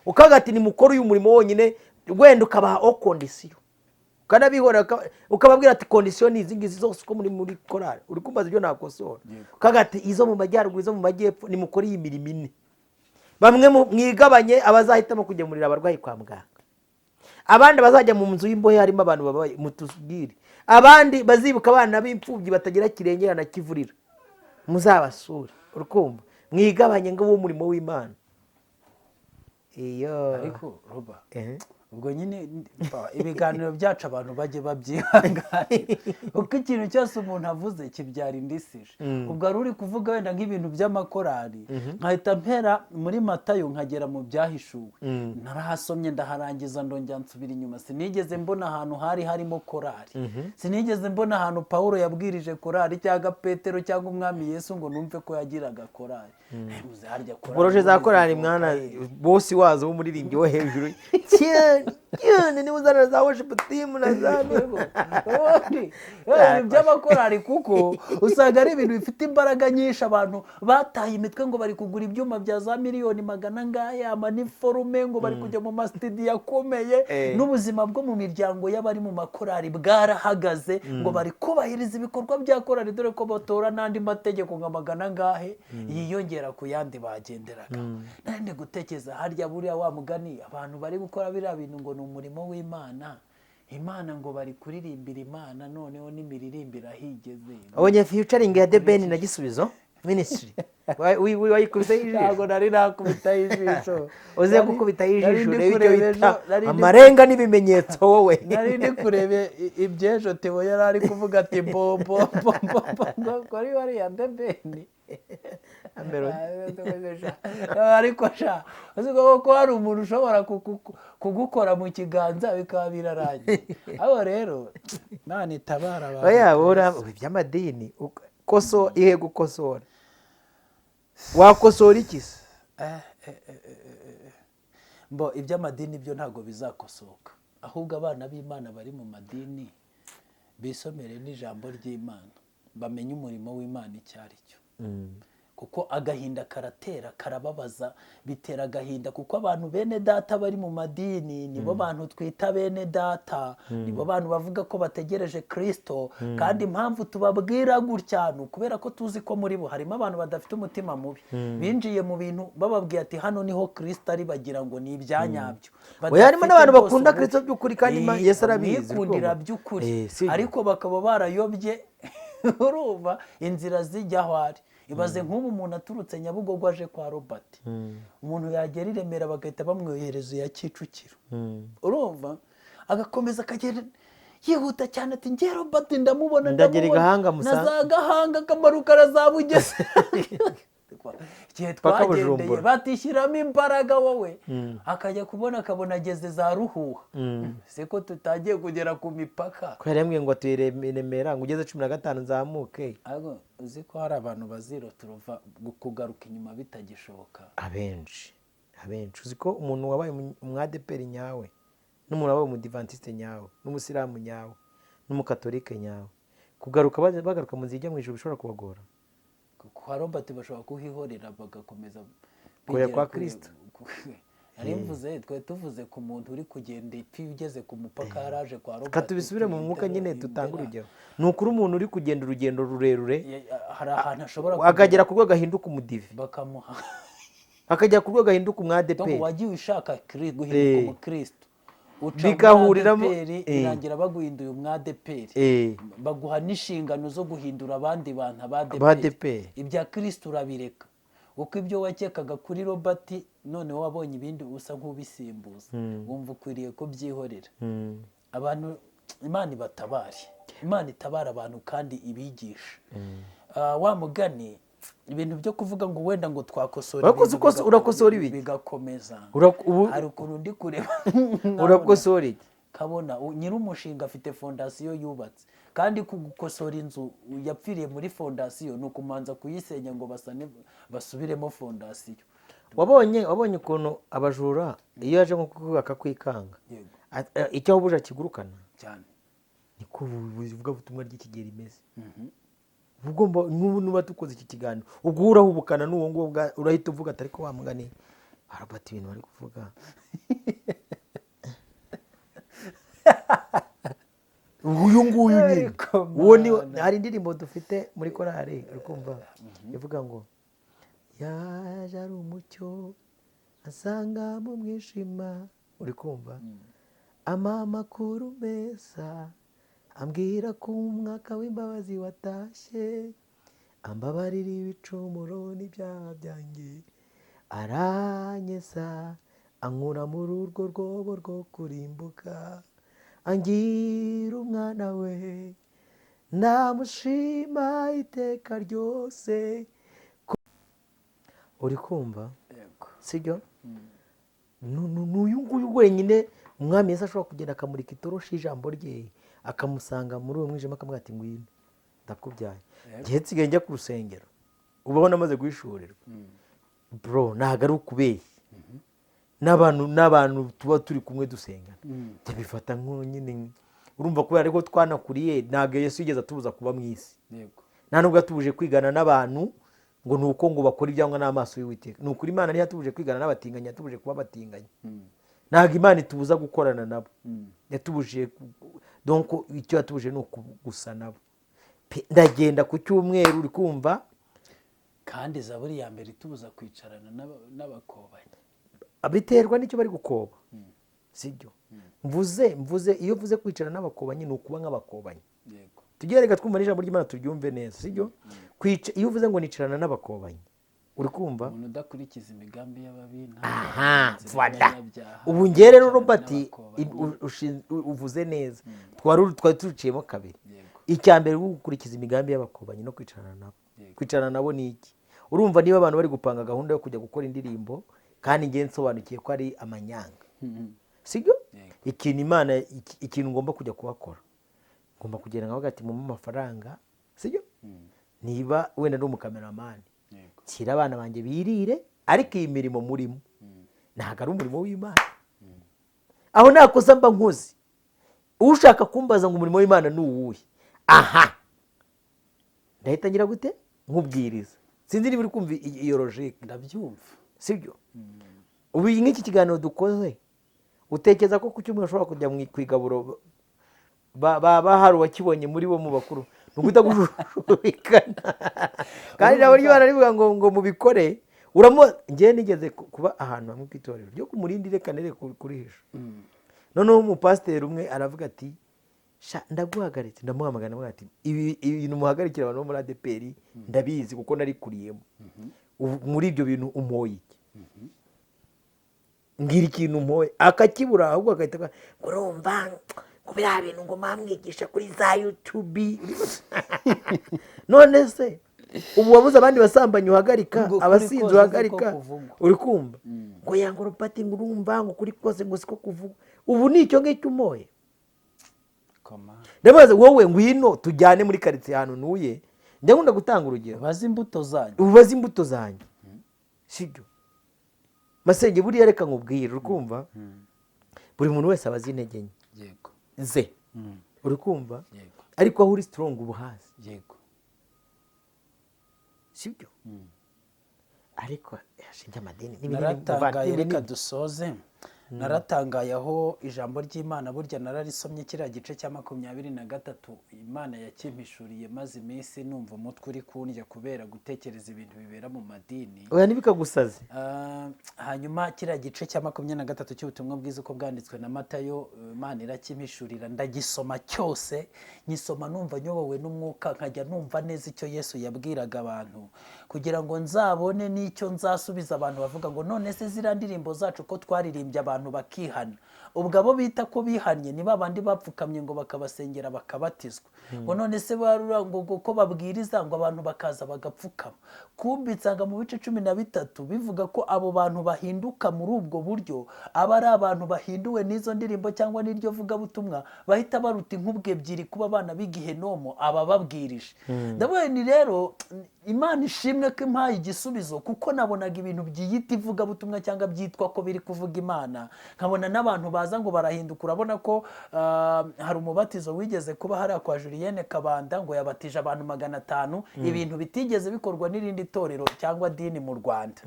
ukavuga ati: "Nimukore uyu murimo wonyine," wenda ukabaha o condition, ukanabihora, ukababwira ati: "Condition ni izi ngizi zose uko muri korali." Uri kumbaza ibyo nakosora. Ukavuga ati: "Izo mu majyaruguru, izo mu majyepfo, nimukore iyi mirimo ine. Bamwe mwigabanye, abazahitamo kugemurira abarwayi kwa muganga, abandi bazajya mu nzu y'imbohe harimo abantu babaye mutubwire, abandi bazibuka abana b'imfubyi batagira kirengera na kivurira muzabasure." Urukumva, mwigabanye ngo uwo murimo w'Imana iyo. Ariko Roba, ubwo nyine ibiganiro byacu abantu bajye babyihanganira, kuko ikintu cyose umuntu avuze kibyara indisije. Ubwo wari uri kuvuga wenda nk'ibintu by'amakorali, nkahita mpera muri Matayo nkagera mu Byahishuwe. Narahasomye ndaharangiza, ndongera nsubira inyuma, sinigeze mbona ahantu hari harimo korali. Sinigeze mbona ahantu Pawulo yabwirije korali, cyangwa Petero, cyangwa Umwami Yesu, ngo numve ko yagiraga korali. Muze harya korali Projet za ubundi korali zivuka mwana he? Bosi wazo w'umuririmbyi wo hejuru cyane cyane niba uzana za worship team na za Ubundi ibintu by'amakorali, kuko usanga ari ibintu bifite imbaraga nyinshi, abantu bataye imitwe ngo bari kugura ibyuma bya za miliyoni magana angahe, amaniforume, ngo bari kujya mu masitidiyo akomeye, n'ubuzima bwo mu miryango y'abari mu makorali bwarahagaze, ngo bari kubahiriza ibikorwa bya korali, dore ko batora n'andi mategeko nka magana angahe yiyongera ku yandi bagenderaga. Nari ndi gutekereza, harya buriya wa mugani, abantu bari gukora biriya bintu ngo ni umurimo w'Imana, Imana ngo bari kuririmbira Imana, noneho n'imiririmbire aho igeze. Abonye featuring ya The Ben na Gisubizo Ministry, wayikubise ijisho? Ntabwo nari nakubitaho ijisho. Uze gukubitaho Nari ijisho ndi urebe icyo kureba bita amarenga n'ibimenyetso wowe. Nari ndi kureba iby'ejo Theo yari ari kuvuga ati bo bo bo bo bo ngo kuri bariya The Ben. Melody. Ariko sha, uzi ko hari umuntu ushobora kugukora mu kiganza bikaba birarangiye. Aho rero Imana itabara abantu. Oya, bura iby'amadini koso ihe gukosora, wakosora iki se? Mbo iby'amadini byo ntabwo bizakosoka, ahubwo abana b'Imana bari mu madini bisomere n'ijambo ry'Imana, bamenye umurimo w'Imana icyo ari cyo. Kuko agahinda karatera, karababaza, bitera agahinda, kuko abantu bene data bari mu madini nibo bantu twita bene data, nibo bantu bavuga ko bategereje Kristo. Kandi impamvu tubabwira gutya ni ukubera ko tuzi ko muri bo harimo abantu badafite umutima mubi, binjiye mu bintu bababwiye ati hano niho Kristo ari, bagira ngo ni ibyanyabyo. Oya, harimo Badafite n'abantu rwose bakunda ububi. Kristo by'ukuri, kandi Yesu arabizi, mwikundira urumva? by'ukuri, Si byo. ariko bakaba barayobye, urumva, inzira zijya aho ari. Ibaze nk'ubu umuntu aturutse Nyabugogo aje kwa Robert, umuntu yagera i Remera bagahita bamwohereza iya Kicukiro, urumva, agakomeza akagenda yihuta cyane ati njye Robert ndamubona, Ndagera i ndamubona. Gahanga Na za Gahanga akamanuka arazabugeze igihe Paka twagendeye, Bujumbura. batishyiramo imbaraga wowe, akajya kubona akabona ageze za Ruhuha, siko tutagiye kugera ku mipaka. Ko yari yambwiye ngo atuye Remera, ngo ugeze 15 nzamuke. Ariko uzi ko hari abantu bazirota kugaruka inyuma bitagishoboka? Abenshi, abenshi. Uzi ko umuntu wabaye umwadeperi nyawe, n'umuntu wabaye umudivantiste nyawe, n'umusilamu nyawe, n'umukatolike nyawe, kugaruka bagaruka mu nzira ijya mu ijuru bishobora kubagora. Kwa Robert bashobora kuhihorera bagakomeza Kuya bigira kwa Kristo. Nari mvuze, twari tuvuze ku muntu uri kugenda ipfi, ugeze ku mupaka yaraje kwa Robert. Reka tubisubire mu mwuka nyine, dutange urugero. Ni ukuri, umuntu uri kugenda urugendo rurerure, Hari ahantu ashobora akagera ku rwego ahinduka umudive, bakamuha akagera ku rwego ahinduka Donc umwadeperi. wagiye ushaka guhinduka umukristo, uca muri ADEPR, birangira baguhinduye umwadeperi, baguha n'inshingano zo guhindura abandi bantu Abadeperi. abadeperi. Ibya Kristo urabireka, kuko ibyo wakekaga kuri Robert noneho wabonye ibindi usa nk'ubisimbuza, wumva ukwiriye kubyihorera. Abantu, Imana ibatabare, Imana itabara abantu kandi ibigisha. Wa mugani, ibintu byo kuvuga ngo wenda ngo twakosora Urakoze ibintu urakosora ibiki? bigakomeza. Hari ukuntu ndi kureba nkabona Urakosora iki? Kabona nyir'umushinga afite fondasiyo yubatse, kandi kugukosora inzu yapfiriye muri fondasiyo ni ukumanza kuyisenya ngo basane basubiremo fondasiyo. Wabonye ukuntu abajura iyo yaje nko kubaka kwikanga, icyo ahubuje akigurukana? Cyane. Niko ivugabutumwa ry'iki gihe rimeze. Ugomba nk'ubu nuba dukoze iki kiganiro, ubwo urahubukana n'uwo nguwo urahita uvuga ati ariko wa mugani harabata ibintu bari kuvuga uyu nguyu nyine. Ariko Uwo ni Mana. Hari indirimbo dufite muri korali, uri kumva, ivuga ngo yaje ari umucyo asanga mu mwijima, uri kumva, ampa amakuru meza, ambwira ko umwaka w'imbabazi watashye, ambabarira ibicumuro n'ibyaha byanjye, aranyesa ankura muri urwo rwobo rwo kurimbuka, angira umwana we, ndamushima iteka ryose. Uri kumva? Yego. Sibyo? Ni uyu nguyu wenyine umwami Yesu ashobora kugenda akamurika itoroshi y'ijambo rye, akamusanga muri uwo mwijima, akamubwira ati ngwino ndakubyaye. Ngiye nsigaye njya ku rusengero, ubaho namaze guhishurirwa, bro, ntabwo ari ukubeshya, n'abantu tuba turi kumwe dusengana tubifata nk'nyine, urumva, kubera ariko twanakuriye. Ntabwo Yesu yigeze atubuza kuba mu isi. Nta nubwo yatubuje kwigana n'abantu ngo ni uko ngo bakora ibyangwa n'amaso y'Uwiteka. Ni ukuri, Imana ntiyatubuje kwigana n'abatinganyi, yatubuje kuba abatinganyi. Ntabwo Imana itubuza gukorana nabo, yatubujije donc icyo yatubuje ni ukugusa nabo. Ndagenda ku cyumweru, uri kumva? Kandi zaburi ya mbere itubuza kwicarana n'abakobanyi. Biterwa n'icyo bari gukoba, sibyo? Mvuze iyo mvuze kwicarana n'abakobanyi, ni ukuba nk'abakobanyi. Tujye reka twumva n'ijambo ry'Imana, turyumve neza, sibyo? Iyo uvuze ngo nicarana n'abakobanyi, uri kumva? Umuntu udakurikiza imigambi y'ababi, nta inzira voilà. y'abanyabyaha, Ubu ngewe rero yicarana Robert, n'abakobanyi. uvuze neza, twari turuciyemo kabiri. Icya mbere, gukurikiza imigambi y'abakobanyi no kwicarana nabo. Kwicarana nabo ni iki? Urumva, niba abantu bari gupanga gahunda yo kujya gukora indirimbo kandi ngewe nsobanukiye ko ari amanyanga, sibyo? Yego. Ikintu Imana ikintu ngomba kujya kuhakora, ngomba kugenda nkavuga ati mumpe amafaranga, sibyo? Niba wenda ndi umukameramani, nshyira abana banjye birire, ariko iyi mirimo murimo ntabwo ari umurimo w'Imana. Aho nta kosa mba nkoze. Ushaka kumbaza ngo umurimo w'Imana ni uwuhe, aha ndahita ngira gute? Nkubwiriza. Sinzi niba uri kumva iyo logique. Ndabyumva. Sibyo? Ubu nk'iki kiganiro dukoze, utekereza ko ku cyumweru ushobora kujya mu igaburo hari uwakibonye muri bo mu bakuru, ni uguhita gushubikana. Kandi nabo ryo bararivuga ngo mubikore. Njyewe nigeze kuba ahantu hamwe ku itorero ryo ku Murindi, reka nere kurihisha. Noneho umupasiteri umwe aravuga ati sha ndaguhagaritse. Ndamuhamagara, ndamuha ati ibi ibintu muhagarikira abantu bo muri ADEPR ndabizi kuko narikuriyemo. Ubu muri ibyo bintu umpoye iki? Mbwira ikintu umpoye. Akakibura, ahubwo agahita ngo urumva ngo biriya bintu ngo mwamwigisha kuri za YouTube. None se ubu wabuze abandi basambanyi uhagarika, Ngo kuri abasinzi kose siko uhagarika? kuvugwa. Uri kumva ngo yanga urupati, ngo urumva ngo kuri kose ngo siko kuvugwa. Ubu ni icyo ngicyo umoye? Ndabaza wowe, ngwino tujyane muri karitsiye ahantu ntuye. Ndakunda gutanga urugero. Ubaze imbuto zanyu. Ubaze imbuto zanjye, sibyo masenge? Buriya reka nkubwire, uri kumva, buri muntu wese aba azi intege nke ze, uri kumva? Yego. Ariko aho uri strong uba uhazi. Sibyo? Ariko yashinze amadini n'ibinini. Naratangaye. Muvandimwe, Reka dusoze. Naratangaye aho ijambo ry'Imana burya nararisomye, kiriya gice cya 23, Imana yakimpishuriye maze iminsi numva umutwe uri kundya kubera gutekereza ibintu bibera mu madini. Oya, ntibikagusaze. Hanyuma kiriya gice cya 23 cy'ubutumwa bwiza uko bwanditswe na Matayo, Imana irakimpishurira, ndagisoma cyose. Nyisoma numva nyobowe n'umwuka, nkajya numva neza icyo Yesu yabwiraga abantu, kugira ngo nzabone n'icyo nzasubiza abantu bavuga ngo none se ziriya ndirimbo zacu ko twaririmbye abantu bakihana. Ubwo abo bita ko bihannye ni ba bandi bapfukamye ngo bakabasengera bakabatizwa, ngo none se barura ngo ko babwiriza ngo abantu bakaza bagapfukama. Kumbi nsanga mu bice 13 bivuga ko abo bantu bahinduka muri ubwo buryo aba ari abantu bahinduwe n'izo ndirimbo cyangwa n'iryo vugabutumwa, bahita baruta inkubwe ebyiri kuba abana b'igihenomo abababwirije. Ndavuga ni rero Imana ishimwe ko impaye igisubizo, kuko nabonaga ibintu byiyita ivugabutumwa cyangwa byitwa ko biri kuvuga Imana, nkabona n'abantu baza ngo barahinduka. Urabona ko hari umubatizo wigeze kuba hariya kwa Julienne Kabanda, ngo yabatije abantu 500, ibintu bitigeze bikorwa n'irindi torero cyangwa dini mu Rwanda.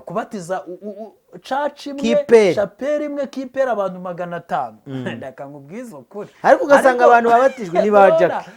Kubatiza church imwe, Kiperi. chapelle imwe, kiperi abantu 500, ndaka nkubwize ukuri. Ariko ugasanga abantu babatijwe ni ba Jackie.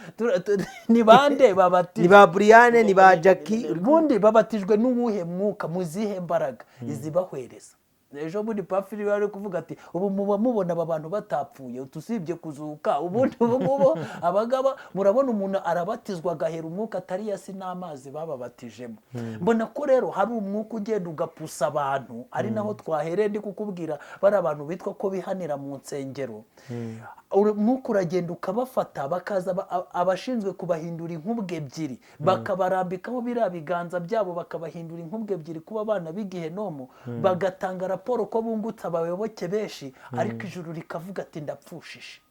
Ni bande babatijwe? Ni ba Brianne, ni ba Jackie. Ubundi babatijwe n'uwuhe mwuka, mu zihe mbaraga izibahwereza? Ejo bundi Pafiri bari kuvuga ati ubu muba mubona aba bantu batapfuye usibye kuzuka. Ubundi ubu ngubu abangaba murabona umuntu arabatizwa agahera umwuka atari yasi n'amazi bababatijemo. Mbona ko rero hari umwuka ugenda ugapusa abantu, ari naho twahereye ndi kukubwira bari abantu bitwa ko bihanira mu nsengero. Umwuka uragenda ukabafata, bakaza abashinzwe kubahindura inkubwe ebyiri, bakabarambikaho biriya biganza byabo, bakabahindura inkubwe ebyiri kuba abana b'igihenomo, bagatanga raporo ko bungutse abayoboke benshi, ariko ijuru rikavuga ati ndapfushije.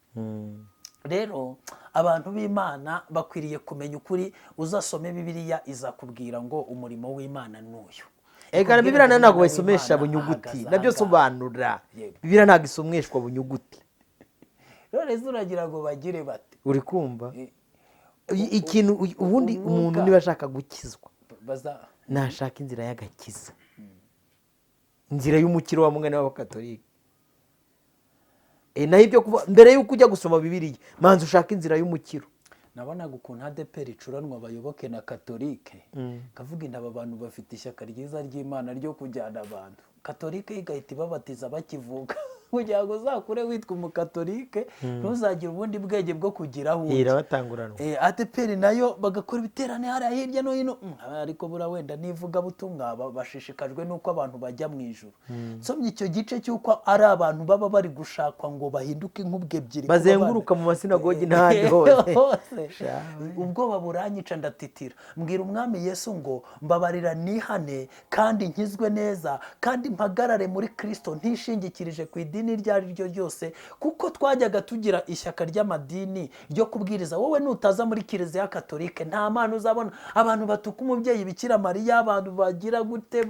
Rero abantu b'Imana bakwiriye kumenya ukuri. Uzasome Bibiliya izakubwira ngo umurimo w'Imana n'uyu. Ega Bibiliya nayo ntabwo bayisomesha bunyuguti, Ahagaze nabyo ahangaha. Sobanura. Yego. Bibiliya ntabwo isomeshwa bunyuguti. None se uragira ngo bagire bate? Uri kumva ikintu ubundi umwuka. Umuntu niba ashaka gukizwa, baza nashaka inzira y'agakiza, inzira y'umukiro wa mugani w'abakatolika. Naho ibyo kuva mbere y'uko ujya gusoma Bibiliya, manza ushaka inzira y'umukiro. Nabonaga ukuntu ADEPR icuranwa abayoboke na Katolike, kavuga inda aba bantu bafite ishyaka ryiza ry'Imana ryo kujyana abantu. Katolike igahita ibabatiza bakivuka kugira ngo uzakure witwa umukatolike, ntuzagire ubundi bwenge bwo kugira aho ujya. Irabatanguranwa. ADEPR nayo bagakora ibiterane hariya hirya no hino. Ariko buriya wenda n'ivugabutumwa bashishikajwe n'uko abantu bajya mu ijuru. Nsomye icyo gice cy'uko ari abantu baba bari gushakwa ngo bahinduke inkubwe ebyiri kuba Bazenguruka mu masinagogi n'ahandi hose. Hose. Ubwoba buranyica, ndatitira, mbwira umwami Yesu ngo mbabarira nihane kandi nkizwe neza kandi mpagarare muri Kristo ntishingikirije ku idini iryo ari ryo ryose, kuko twajyaga tugira ishyaka ry'amadini ryo kubwiriza wowe nutaza muri Kiliziya Katolike nta mana uzabona. Abantu batuka umubyeyi Bikira Mariya, abantu bagira gute,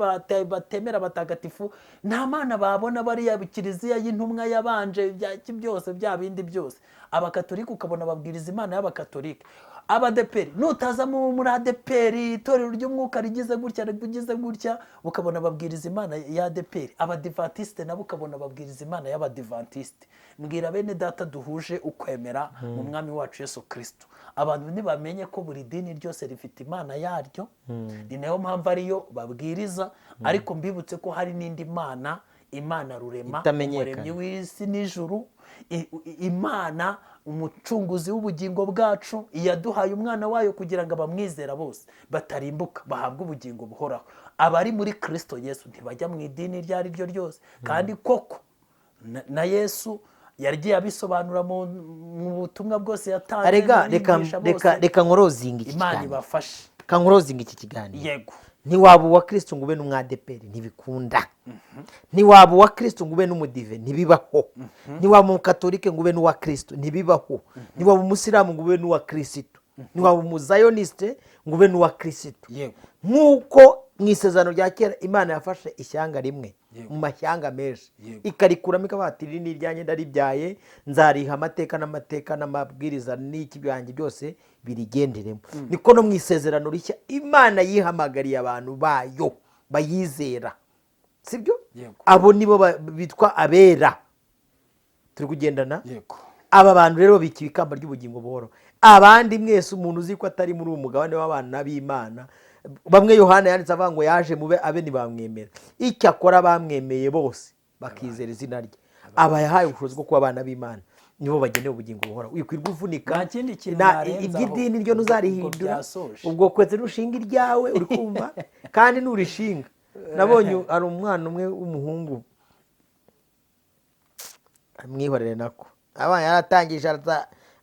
batemera abatagatifu, nta mana babona. Bariya kiliziya y'intumwa yabanje byaki byose bya bindi byose. Abakatolika ukabona babwiriza Imana y'abakatolika. Abadeperi, nutaza muri ADEPR, itorero ry'umwuka rigize gutya, rigize gutya, ukabona babwiriza Imana ya ADEPR. Abadivantisite nabo ukabona babwiriza Imana y'Abadivantisite. Mbwira bene data duhuje ukwemera mu Mwami wacu Yesu Kirisito, abantu ntibamenye ko buri dini ryose rifite Imana yaryo, ni nayo mpamvu ariyo babwiriza. Ariko mbibutse ko hari n'indi mana, Imana rurema, Itamenyekana. Umuremyi w'isi n'ijuru, Imana umucunguzi w'ubugingo bwacu, yaduhaye umwana wayo kugira ngo abamwizera bose batarimbuka, bahabwe ubugingo buhoraho. Abari muri Kirisito Yesu ntibajya mu idini iryo ari ryo ryose. Kandi koko na Yesu yagiye abisobanura mu butumwa bwose yatanze, Arega mu reka bigisha reka bose. Reka nkorozinga iki Imana kiganiro. ibafashe. Reka nkorozinga iki kiganiro. Yego. Ntiwaba uwa Kristo ngo ube n'umwadeperi, ntibikunda. Ntiwaba uwa Kristo ngo ube n'umudive, ntibibaho. Ntiwaba umukatolike ngo ube n'uwa Kristo, ntibibaho. Ntiwaba umusilamu ngo ube n'uwa Kirisitu. Ntiwaba umuzayonisite ngo ube n'uwa Kirisitu. Nk'uko mu Isezerano rya Kera Imana yafashe ishyanga rimwe mu mashyanga menshi, ikarikuramo, ikavuga ati: "Iri ni iryanjye, ndaribyaye, nzariha amateka n'amateka n'amabwiriza n'iki byanjye byose birigenderemo." Niko no mu Isezerano Rishya Imana yihamagariye abantu bayo bayizera, sibyo? Yego. Abo nibo bitwa abera. Turi kugendana? Yego. Aba bantu rero babikiwe ikamba ry'ubugingo buhoro. Abandi mwese, umuntu uzi ko atari muri uwo mugabane w'abana b'Imana, bamwe Yohana yanditse avuga ngo yaje mube abe ntibamwemera, icyakora bamwemeye bose bakizera izina rye, aba yahaye ubushobozi bwo kuba abana b'Imana, nibo bagenewe ubugingo buhoraho. Wikwirwa uvunika. Nta kindi kintu narenzaho. Iby'idini ryo Ubwo ntuzarihindura. byasoje. Ubwo kwetse nushinga iryawe, uri kumva? Kandi nurishinga, nabonye hari umwana umwe w'umuhungu, mwihorere nako abana yaratangije,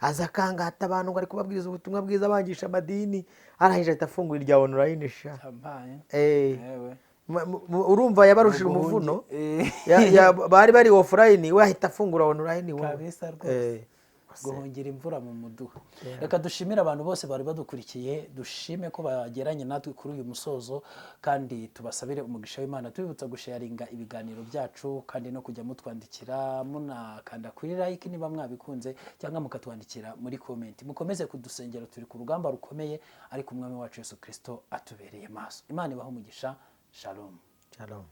aza akangata abantu ngo ari kubabwiriza ubutumwa bwiza, abangisha amadini, arangije ahita afungura irya online sha. Yampaye. Yewe. Urumva yabarushije umuvuno. Bari bari offline, we ahita afungura online wowe. Kabisa rwose. Guhungira imvura mu muduha. Reka dushimire abantu bose bari badukurikiye, dushime ko bageranye natwe kuri uyu musozo, kandi tubasabire umugisha w'Imana, tubibutsa gusharinga ibiganiro byacu kandi no kujya mutwandikira, munakanda kuri like niba mwabikunze, cyangwa mukatwandikira muri comment. Mukomeze kudusengera, turi ku rugamba rukomeye, ariko Umwami wacu Yesu Kirisito atubereye maso. Imana ibahe umugisha. Shalom. Shalom.